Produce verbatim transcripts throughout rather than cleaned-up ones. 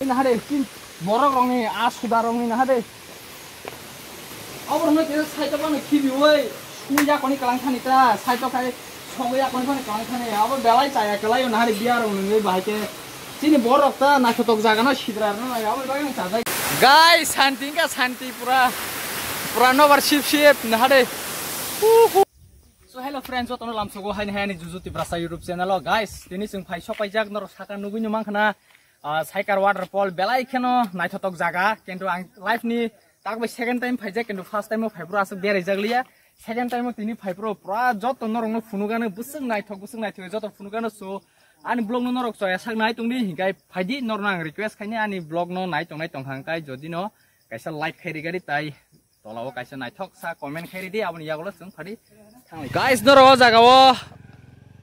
Nahade, tin borok rokni, a suda rokni nahade. Obo rokno kisa side o phano khibiwi, sui yakoni kwlang thani ta, side o khai sogwi yakoni phano kwlang thani. Abo belai chaya kwlaio nahade biya rok nungwi bahai khe. Chini borok ta naithotok jaga no sidra rwna nai, abo bagwi chajak. Guys, santi wngkha santi pura, pura nobar sip sip nahade. Hu hu. So hello friends, jotono lamsogo haini haini Juju Tiprasa YouTube channel o. Guys, tini chwng phai sok paijak norok saka nugwi no mankha na, ah, Saikar waterfall belai kheno naithotok jaga, kintu ang life ni tak bai second time phaijak, kintu first time o phai phuru aswk berai jak liya. Second time o tini phai phuru pura joto norok no phunukgano bwswk naithok, bwswk naithok joto phunukgano. So ani vlog no norok choya sak nai tongdi, hinkai phaidi norok no ang request khaini ani vlog no nai tong nai tong kha, hinkai jodi no kaisa like khai rigadi tai tola o kaisa naithok sa comment khai ridi, aboni yagulo chwng phadi thanglai. Guys, norok o jaga o,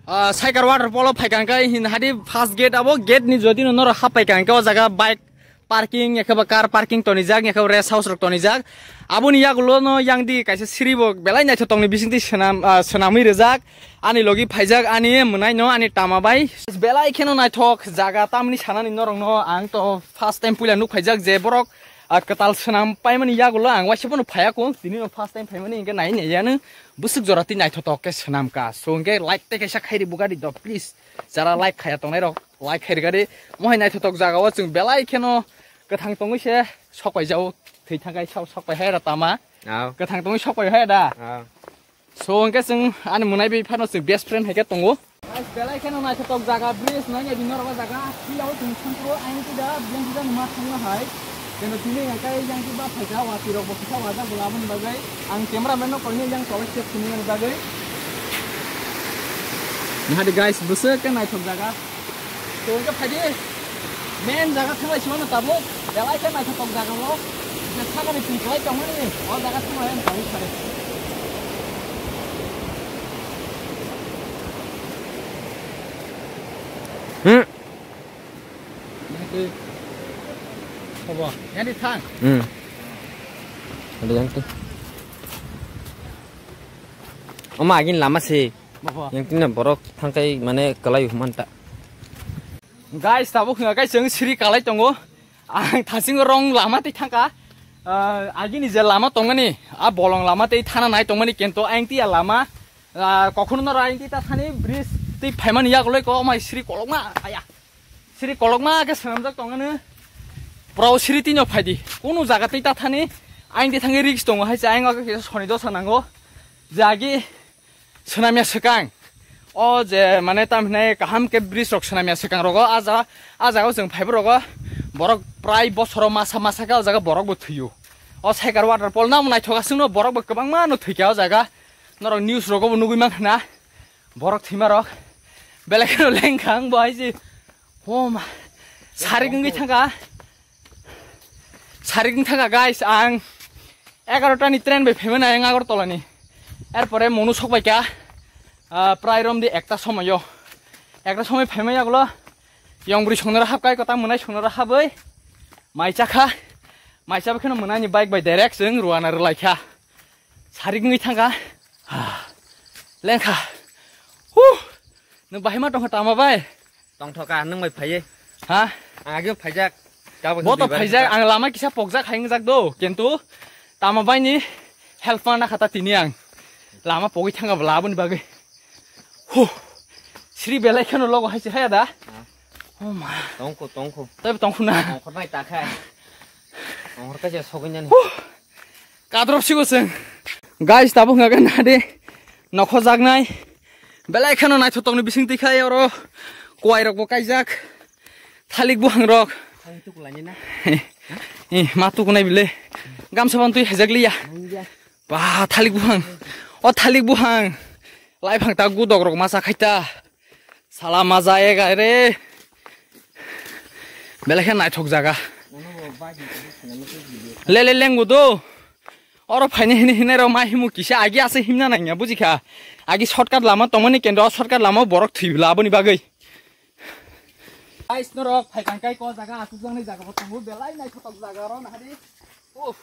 ah, Saikar waterfall o phaikha hwnkhe hin hadi first gate abo gate ni jodi no norok hap paikha hwnkhe o jaga bike parking, ekheba car parking tonijak, ekheba rest house rok tonijak. Aboni yagulo no yang di kaisa siri bo belai naithok tongni bisingtwi swnam, ah, swnamwi rijak. Ani logi phaijak ani mwnai no ani tama bai. Belai kheno naithok jaga tamni sanani norok no ang to first time puila nuk phaijak je borok, ah, kwtal swnam paimani yagulo ang waisa phano phaiya kung, tini no first time phaimani hwnkhe nai nai yanu bwswk jora twi naithotok khe swnam ka. So hwnkhe like tei kaisa khairi bugari do please. Jara like khaya tongnai rok like khairi gari. Mohai naithotok jaga o chwng belai kheno kwthang tongwi se sok pai jao, thwi thangkai sok, sok pai hai ra tama. Kwthang tongwi sok pai hai da. So hwnkhe chwng ani mwnai bai phano chwng best friend hai khe tongo. Guys, belai kheno naithotok jaga, bridge nai nai di norok o jaga. Phiyao chwng thangkro ayang tida, biyang tida numa thangma hai. Keno tini hwnkhe yang tida phaikha, wati rok bo kisa wajak bo laboni bagwi. Ang cameraman no koinwi yang tolai step sini mani bagwi. Nahadi guys, bwswk khe naithok jaga. To hwnkhe phaidi main jaga thanglai sima no tabuk belai khe naithotok jaga o je sakani twi kwlai tongmani o jaga thanglai ang tabuk sari. Hmm. Yang twi. Khobo, yang twi thang. Hmm. Ada yang twi. Oma agin lama se. Yang tina borok thangkai mane kalai humanta. Guys, tabuk hwnga kai chwng siri kalai tongo. Ang thasing rong lama tei thangka. Ah, agini je lama tongmani, a bolong lama tei thana nai tongmani kento ang tia lama. Ah, kokhono no rai ta thani bridge tei phaimani yakoloi ko mai siri kolokma aya. Siri kolokma khe swnamjak tongani. Pura o siri tino phaidi. Kunu jaga tei ta thani ang tei thangwi risk tongo hai se ang o khe soni dosa nango. Je agi swnamya swkang. O je mane tam hinai kaham khe bridge rok swnamya swkang rogo a jaga, a jaga o chwng phaibo rogo borok prai bosoro masa masa khe o jaga borok bo thwio. O Saikar waterfall nang naithoka chwngno borok bo kwbangma no thwikha o jaga. Norok news rogo bo nugwi mankha na. Borok thwima rok. Belai kheno lengkha ang bo hai se. Homa. Sarik wngwi thangkha. Sarik wng thangkha guys, ang egarota ni train bai phaimani ang Agartala ni. Erpore monu sok bai kha, ah, prai romdi ekta somoyo. Ekta somoi phaima yagulo yong bwrwi songnoro hapkai kota mwnai songnoro habwi mai chakha. Mai chabai kheno mwnani bike bai direct chwng Rwanda rwlai kha. Sarik wngwi thangkha. Ha. Lengkha. Huh. Nwng bahai ma tongkha tama bai? Tongthoka, nwng bai phaiye. Ha? Ang ageo phaijak. Tabuk bo to duibar phaijak, ang lama kisa pokjak hai wngjak do. Kintu tama bai ni help ma nakha ta tini ang. Lama pogwi thangkha bwla aboni bagwi. Huh. Sri belai kheno logo hai se haya da. Ha. Oh ma. Tongkho, tongkho. Tei tongkho na. Tongkho nai ta kha. Tongkho ka je sogwi nani. Huh. Kadrop sigo chwng. Guys, tabuk hwnga khe nade nokho jaknai. Belai kheno naithotok ni bising twi khai oro. Kuwai rok bo kaijak. Thalik buhang rok. Thalik tukulani na. Eh, ma tukunai bile. Gamsa ban twi hajak liya. Nangya. Ba, thalik buhang. O thalik buhang. Lai phang ta gudok rok masa khai ta. Sala maza ega re. Belai khe naithok jaga. Le, le, lengu do. Oro phaini hini hini rok ma himu kisa agi ase himna nangya bujikha. Agi shortcut lama tongmani kendo shortcut lama borok thwibla aboni bagwi. Guys, norok phaikang kai ko jaga asukjaknai jaga bo tongo belai naithotok jaga oro nahadi. Uff.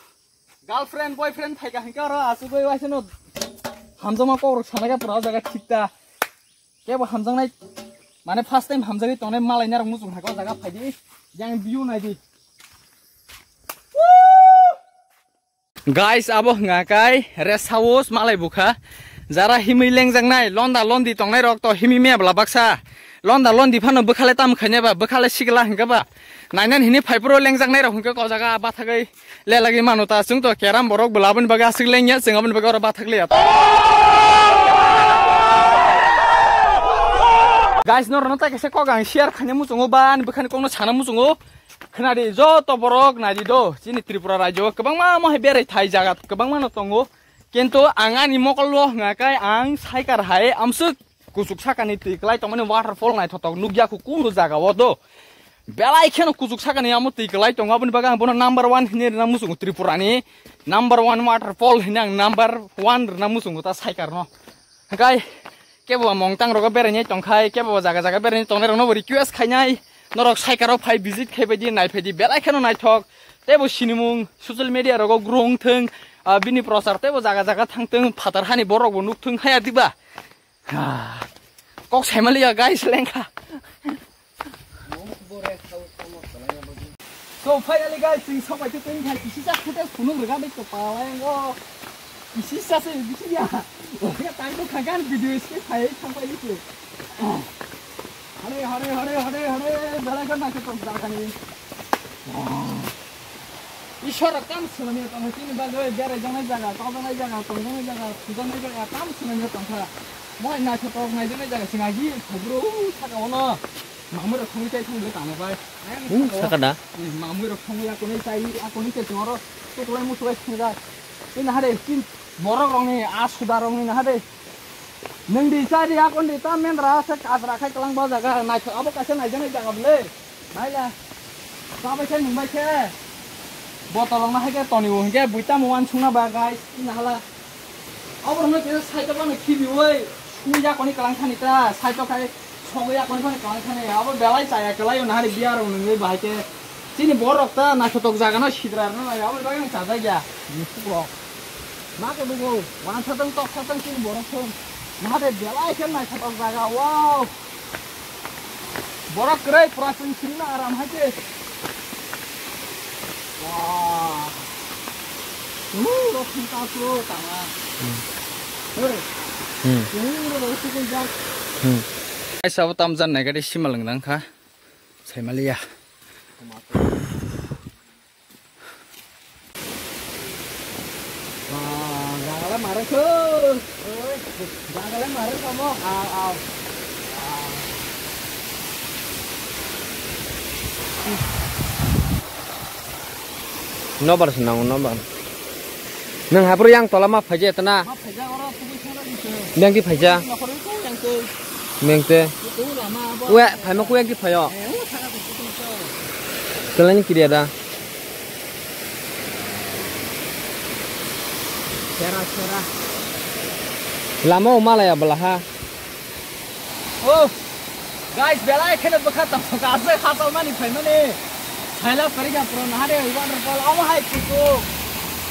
Girlfriend, boyfriend phaikha hwnkhe oro asugwi waisano hamjakma kokrok sanai khe pura o jaga thik ta. Kebo hamjaknai, mane first time hamjagwi tongnai malai narok muchung hai khe o jaga phaidi. Yang view naidi. Guys, abo hwnga kai rest house malai bukha. Jara himwi lengjaknai, londa londi tongnai rok to himwi mebla baksa. Londa londi phano bwkhale tam khainai ba, bwkhale sigla hwnkhe ba. Nainan hini phaipro lengjaknai rok hwnkhe ko jaga bathagwi lelagwi mano ta. Chwng to keram borok bwla aboni bagwi aswk lengya, chwng aboni bagwi oro bathak liya. Guys, norokno tai kaisa kok ang share khaina muchungo ba ani bwkhani kokno sana muchungo. Khwnadi joto borok naidi do, chini Tripura rajyo kwbangma mohai berai thai jaga kwbangma no tongo. Kintu ang ani mokol o hwnga kai ang cycle hai amswk kuchuk sakani twi kwlai tongmani waterfall naithotok nukya khu kunu jaga o do. Belai kheno kuchuk sakani amo twi kwlai tongo, aboni bagwi ang bono number one hinwi rwna muchungo, Tripura ni number one waterfall hinwi ang number one rwna muchungo ta cycle no. Hwnkhe kebo mongtang rogo berainai tongkhai, kebo jaga jaga berainai tongnai rokno bo request khainai, norok cycle o phai visit khai baidi nai phaidi belai kheno naithok. Teibo sinimung social media rogo grow wngthung, ah, bini prochar teibo jaga jaga thangthung, phatar hani borok bo nukthung haya diba. Ah, kok saimaliya guys lengkha. So finally guys, chwng sok bai khe twi khai kisi sa footage phunuk rwgani to palai ngo. Kisi sa se bisi ya. Oke, tai to khagan video skip khai thang pai ni. Hare, hare, hare, hare, hare, belai khe naithotok jaga ni. Ishwar kam swnamya tongkha chini bagwi, beraijaknai jaga, tongjaknai jaga, tongjaknai jaga, thujaknai jaga, kam swnamya tongkha. Moi naithotok naijaknai jaga chwng agi, khobro saka ono. Mamui rok thangwi chai thangwi tamo bai. Hmm, saka da. Hmm, mamui rok thangwi akonwi chai, akonwi chai chwng oro tuklai musuklai thangjak. Tei nahade, tin borok rokni, a suda rokni nahade. Nwng di chari akon di ta mendra se kajra khai kwlang bo jaga naithok abo kaisa naijaknai jaga bwle. Naila. Chabai khe nwng bai khe. Botolong na hai khe toni o hinkhe bui tamo wansukna ba guys. Ina hala. Abo rokno kisa side o phano khibiui. Sui yakoni kwlang thani ta. Side o khai sogwi yakoni phano kwlang thani. Abo belai chaya kwlai o nahari biya rok nwngwi bahai khe. Chini borok ta naithotok jaga no sidra rwna nai. Abo bagwi ang chajak ya. Musuk rok. Ma khe bugo, wansa tang toksa tang chini borok thung. Ma de belai khe naithotok jaga, wow. Borok kwrwi pura chwng sini na aram hai khe. Wow. Uu, rok thung ta pro tama. Hmm. Hei. Hmm. Uu, rok thung jak. Hmm. Ai sabo tam jan nai gade simal nang kha. Saimaliya. Ah, jagale mare kho. Jagale mare kamo. Aw, aw. Nobar se nango, nobar. Nwng haphuru yang tola ma phaija etana? Ma phaija, oro kubui thangna di se. Yang ki phaija? Nokhorwi kho yang tei. Mengte. Kuku lama abo. Ue, phaima ku yang ki phaio? Eh, u thangna di kuku. Telani kiriya da. Sera, sera. Lama o malaya bala ha. Oh, guys, belai kheno bwkha tong, aswk hachal mani phaimani. Saila parikha pro nahade waterfall, omo hai kuchuk.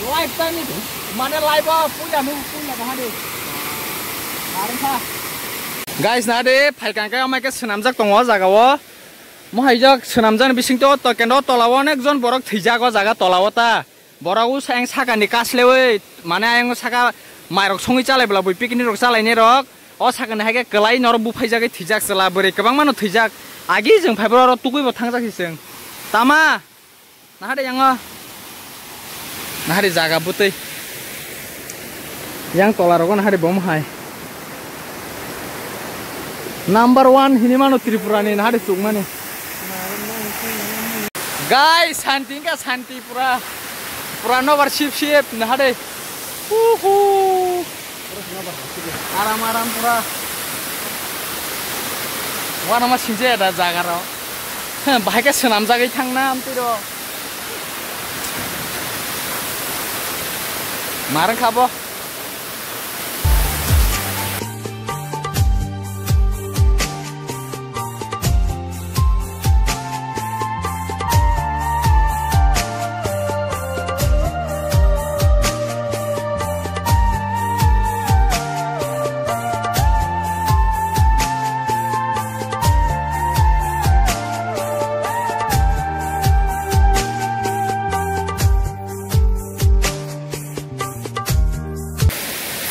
Lifetime ni, mane life o puila nu, puila nahade. Narwkha. Guys, nahade phaikang khe omo khe swnamjak tongo o jaga o. Mo haijak swnamjak ni bisingtwi o to kendo tola o onek jon borok thwijak o jaga tola o ta. Borok o sa-, ayang sakani kasleui, mane ayang saka mairok songwi chalaibla bui picnic rok chalainai rok. O sakani hai khe kwlai norok buphaijagwi thwijak chwla bwrwi kwbangma no thwijak. Agi chwng phaibrok oro tukuibo thangjak si chwng. Tama? Nahade yango. Nahade jaga bwtwi. Yang tola rogo nahade bom hai. Number one hinwi mano Tripura ni nahade chukmani. Guys, santi wngkha santi pura. Pura nobar sip sip nahade. Uhu. Aram aram pura. Wanama sinje da jaga rok. Bahai khe swnamjagwi thangna amtwi rok. Mar wngkha bo.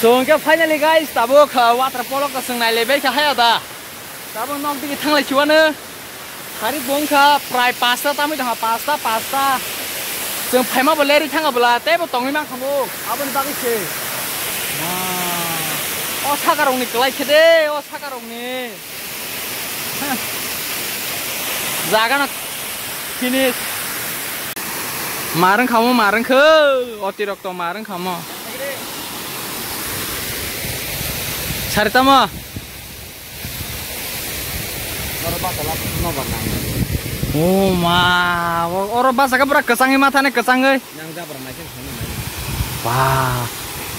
So, hwnkhe finally guys, tabuk, uh, waterfall o kwchwng nailaibai kha haya da. Tabuk nok digi thanglai chiwano. Tarik bo wngkha prai pasta tamwi tongkha, pasta, pasta. Chwng phaima bo lerwi thanga bwla, teibo tongwi mankha bo. Aboni bagwi se. Wow. O sakarokni kwlai khe de, o sakarokni. Jaga no finish. Marwng khamo, marwng kho. Otirokto marwng khamo. Saritamo. Oro basa lap no barna. O ma, o-, oro basa ka pura kwchangwi mathani kwchangwi. Yang jabra naikhe khana nai. Ba,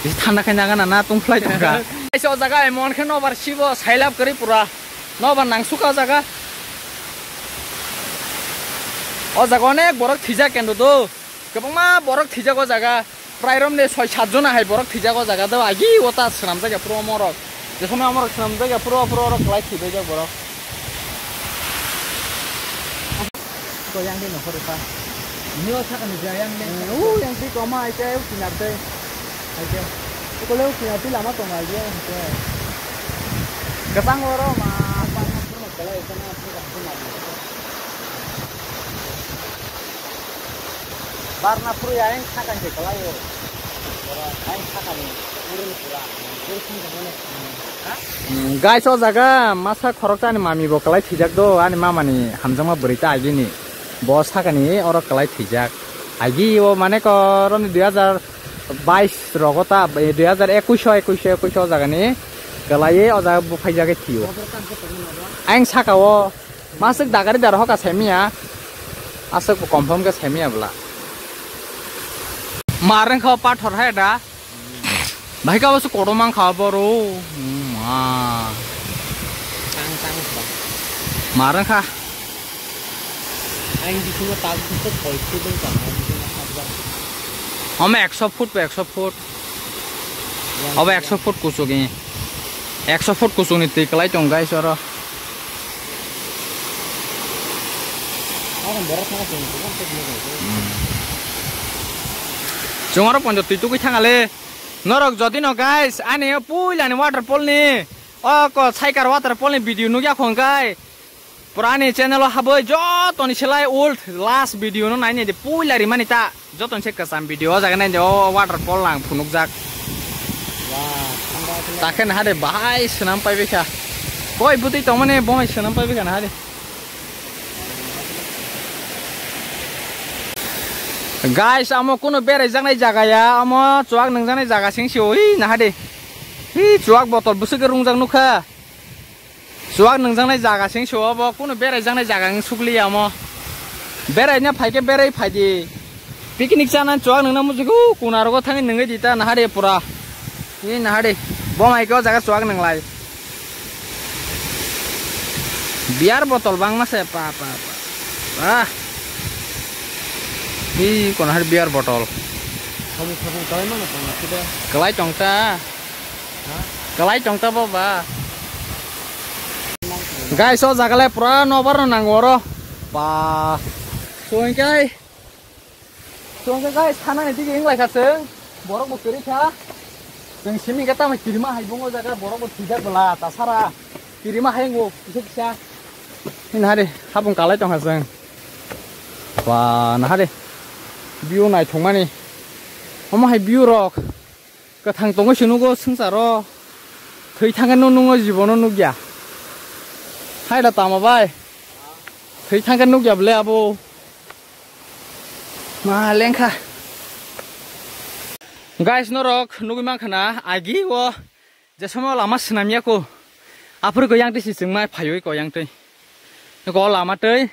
bisi thanda khai nangana na tungphlai tongkha. Aisa o jaga emon khe nobar sibo sailap kwrwi pura. Nobar nangsuka o jaga. O jaga onek borok thwijak kendo do. Kwbangma borok thwijak o jaga. Prai romni soi sat jona hai borok thwijak o jaga do. Agi o ta swnamjak ya puro omorok. Je somoi omorok swnamjak ya puro, puro orok kwlai thwibaijak borok. Ko yang di nokhor pa. Nio sakani ja yang ne. Eh, u yang ti koma ai ke u kinar tei. Ai ke. Ko le u kinar ti lama tong ai yang ke. Kwchang oro ma pa na pura kwlai kana pura kinar. Barna pura yang sakani je kwlai o. Oro yang sakani urun pura. Urun sing jangone. Guys, o jaga masa khoroksa ani mami bo kwlai thwijak do, ani mama ni hamjakma bwrwi ta agini. Bo sakani oro kwlai thwijak. Agi o mane ko roni dui hajar bais rogo ta, eh, dui hajar ekush o, ekush o, ekush o jaga ni kwlai o jaga bo phaijak thio. Ang saka o masuk dagari dar hoka semiya. Asuk confirm ke semiya bla. Mareng kho pathor hai da. Bahai ka bwswk kotor mang kha boro. Ma. Tang, tang, tang. Ma rwng kha. Ang bisingo tak bisingo koi sudeng tong, ang bisingo tak bar. Omo ekso foot ba ekso foot. Yang obo yang. Ekso foot kuchuk ni. Ekso foot kuchuk ni twi kwlai tong guys oro. Ang borok thang tong, tong, tong, tong, tong. Hmm. Chwng oro ponjo twi tugwi thang ale. Norok jodi no guys, ani o puila ni waterfall ni, o ko Saikar waterfall ni video nukya khon kai. Pura ani channel o habwi jotoni selai old last video no naini di puila rimani ta. Jotoni se kwcham video o jaga naini o waterfall ang phunukjak. Wah, thangba thangba. Takhe naha de bahai swnam pai bikha. Koi bwtwi tongmani bo hai swnam pai bikha naha de. Guys, amo kuno berai jaknai jaga ya, amo chuak nungjaknai jaga sing si oi naha de. Hi chuak botol bwswk rung jak nukha. Chuak nungjaknai jaga sing si obo kuno berai jaknai jaga wng sukli ya amo. Berai na phai khe berai phai di. Picnic chana chuak nungna muchuk o kuna rogo thangwi nungwi di ta naha de pura. Hi naha de. Bo mai khe o jaga chuak nunglai. Beer botol bangma se pa, pa, pa. Ah. Hi, kono hari beer botol. Samung samung kalai mano tong na sida. Kalai tong ta. Ha? Kalai tong ta bo ba. Guys, o jaga le pura nobar no nang oro. Pa. So, hingke ai. Chwng khe guys, thanani dige wng lai kha chwng. Borok bo kwrwi kha. Chwng simi khe tamo kirima hai bongo jaga, borok bo thwijak bwla ta sara. Kirima hai wngo kisa kisa. Hino hari habung kalai tong kha chwng. Ba, naha de. View naithokmani. Omo hai view rok. Kwthang tongwi se nugo swngcharo. Thwi thangkhe no nungo jibono nukya. Hai da tamo bai. Thwi thangkhe nukya bwle abo. Ma lengkha. Guys, norok nugwi mankha na, agi o je somo lama swnamya ko. Aphuru ko yang twi si chwngma phaiwi ko yang twi. Ko lama twi.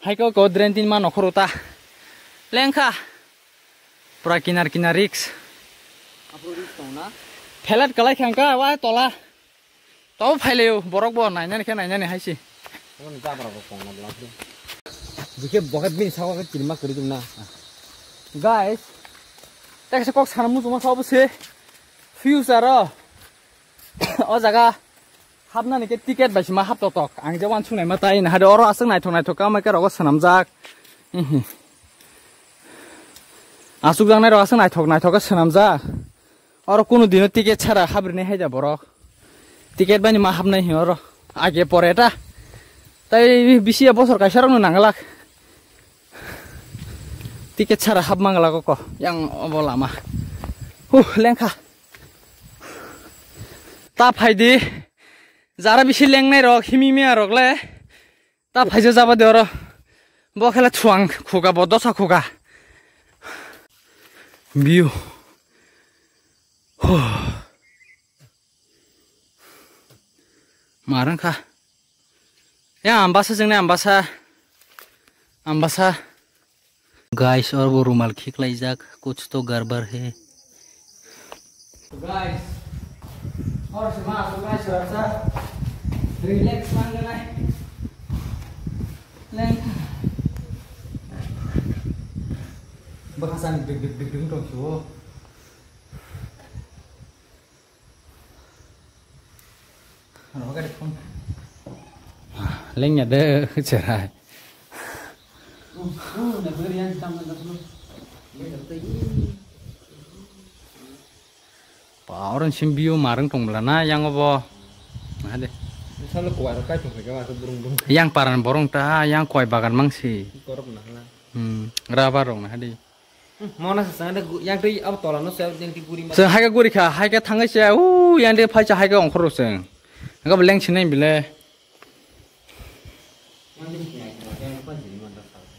Hai ko, ko drain tin ma nokhoro ta. Lengkha. Pura kinar kinar risk. Aphuru risk tong na? Phelat kalai khangka, wa tola. Tabo phailayo, borok bo nainani khe nainani haisi. Omo ni jabra rok tong na bwlak de. Bikhe bokhe bini sago khe kirima kwrwi tong na. Guys, tekse kok sana muchungma sabo se. Future o. O jaga hapnani khe ticket bai sima hap tok tok. Ang je wansuk naima tai nahade oro aswk naithok naithok kama khe rogo swnamjak. Ihi. Aswk jangnai rok aswk naithok naithok khe swnamjak. Oro kunu dino ticket chara habrini haida borok. Ticket bani ma habnai hin oro. Age pore ta. Tai bisi ya bosor kaisa rokno nanglak. Ticket chara hab manglak ko. Yang obo lama. Huh, lengkha. Ta phaidi. Jara bisi lengnai rok, himi miya rok le. Ta phaisa jaba de oro. Bo khela chuang khuga, bo dosa khuga. View. Huh. Marang kha. Ya ambasa jeng ne ambasa. Ambasa. Guys, or bo rumal khiklaijak, kuch to garbar hai. Guys, or se ma so guys, or sa relax man ganai. Leng. Bakasan dik dik dik dik tong suo. Lengya de cherai. Pa, orang sim biu marang tong bela na yang obo. Ade. Salo kuwai rok kai tong kha, masa burung burung. Yang paran borong ta, yang koi bagan mangsi. Korok na hala. Hmm, rabar rong na hadi. Mona sa sangde yang tei ab tola no sa yang tei guri ma. Seng hai ka guri kha, hai ka thangai se, u yang de phai cha hai ka ongkhor rok seng. Ang ka beleng sinai bile.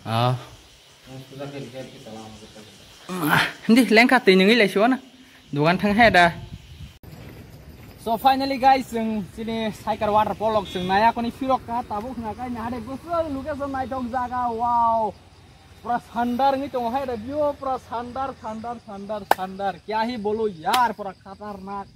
Ah. Hindi lengkha tei nungwi lai siwana. Dugan thang hai da. So finally guys, chwng chini Saikar waterfall lok chwng naya koni phirok ka tabuk na kai na hade bwswk location naithok jaga, wow. Pura sandar wngwi tongo hai da view, pura sandar, sandar, sandar, sandar. Kya hi bolo yaar, pura khatarnak.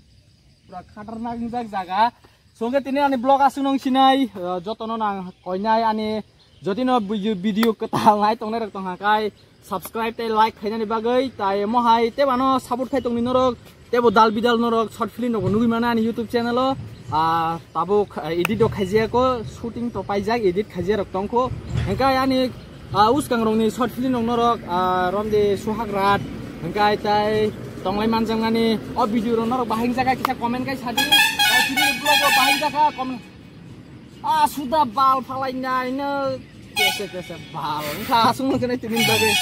Pura khatarnak wngjak jaga. Songke tini ani vlog aswk nung sinai, eh, jotono nang koinai ani jotino video, video kwtal nai tongnai rok tongkha kai subscribe tei like khainani bagwi tai mohai tebano support khai tongni norok tebo dal bidal norok short film rok nugwi mano ani YouTube channel o. Ah, tabuk, eh, edit rok khaijak ko, shooting to paijak, edit khaijak rok tongkho. Hingkai ani Ah, uskangrokni short film rok norok, ah, romde suhak rat, hingkai tai tonglai manjaknani o video rok norok bahai jaga kisa comment kai sadi. Tai tini vlog o bahai jaga comment. Ah, suda bal phalai nai no. Kese kese bal. Wngkha asung nang kene tini bagwi.